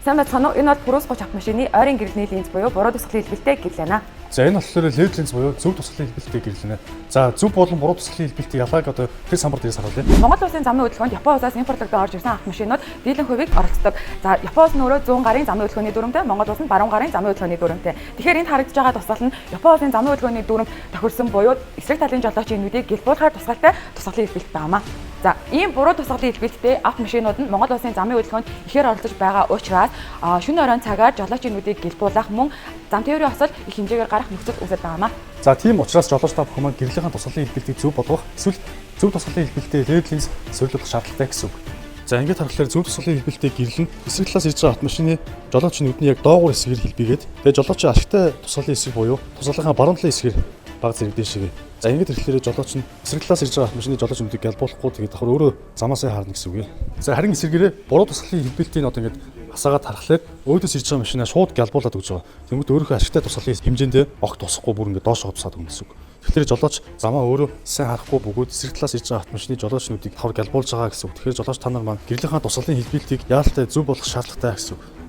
Сайн байцгаана уу? Энэ бол Prius 30 автомашины ойрын гэрэлний линз буюу буруу тусгалын хэлбэлтэй гэрэл байна. За, энэ болохоор LED линз буюу зөв тусгалын хэлбэлтэй гэрэл байна. За, зөв болон буруу тусгалын хэлбэлтийн ялгааг одоо тэр самбар дээрээс харуулъя. Монгол улсын замын хөдөлгөөнд Япон улсаас импортлогдсон орж ирсэн автомашинууд дийлэнх хувийг оролцдог. За, Япон улс нь өөрөө зүүн гарын замын хөдөлгөөний дүрмтэй, Монгол улс нь баруун гарын замын хөдөлгөөний дүрмтэй. Тэгэхээр энд харагдаж байгаа тусгал нь Япон улсын замын хөдөлгөөний дүрмд тохирсон буюу эсрэг талын жолоочийн нүдийг гэлбуулахаар тусгалтай тусгалын хэлбэлт байна. За, ийм буруу тусгалын хэлбэлттэй автомашинууд нь Монгол улсын замын хөдөлгөөнд ихээр оролцож байгаа учраас шөнө оройн цагаар жолоочийн нүдийг гэлбуулах, мөн зам тээврийн осол их хэмжээгээр гарах нөхцөл үүсэж байгаа юм. За, тийм учраас жолооч та бүхэн маань гэрлийнхаа тусгалын хэлбэлтийг зөв болгох эсвэл зөв тусгалын хэлбэлтэй LED линз суурилуулах шаардлагатай гэсэн үг. За, ингээд харахаар зөв тусгалын хэлбэлтэй гэрэл нь эсрэг талаас ирж байгаа автомашины жолоочийн нүдний яг доогуур хэсгээр хэлбийгээд, тэгээ жолоочийн ашигтай тусгалын хэсэг буюу тусгалынхаа баруун талын хэсгээр бага зэрэг дээшээ. За, ингээд ирэхлээр жолооч нь эсрэг талаас ирж байгаа автомашины жолооч нүдийг гялбуулахгүй, тэгээд давхар өөрөө замаасаа харна гэсэн үг. За, харин эсрэгээрээ буруу тусгалын хэлбэлтийг одоо ингээд асаагаад харахлаар өөдөөс ирж байгаа машинаа шууд гялбуулад өгч байгаа. Тэнгүүт өөрийнхөө ашигтай тусгалын хэмжээндээ огт тусахгүй, бүр ингээд доошоо тусаад өгнө гэсэн үг. Тэгэхээр жолооч замаа өөрөө сайн харахгүй бөгөөд эсрэг талаас ирж байгаа автомашины жолооч нүдийг давхар гялбуулж байгаа гэсэн үг. Тэгэхээр жолооч та нар маань гэрлийнхаа тусгалын хэлбэлтийг яалтай зөв болгох шаардлагатай гэсэн үг.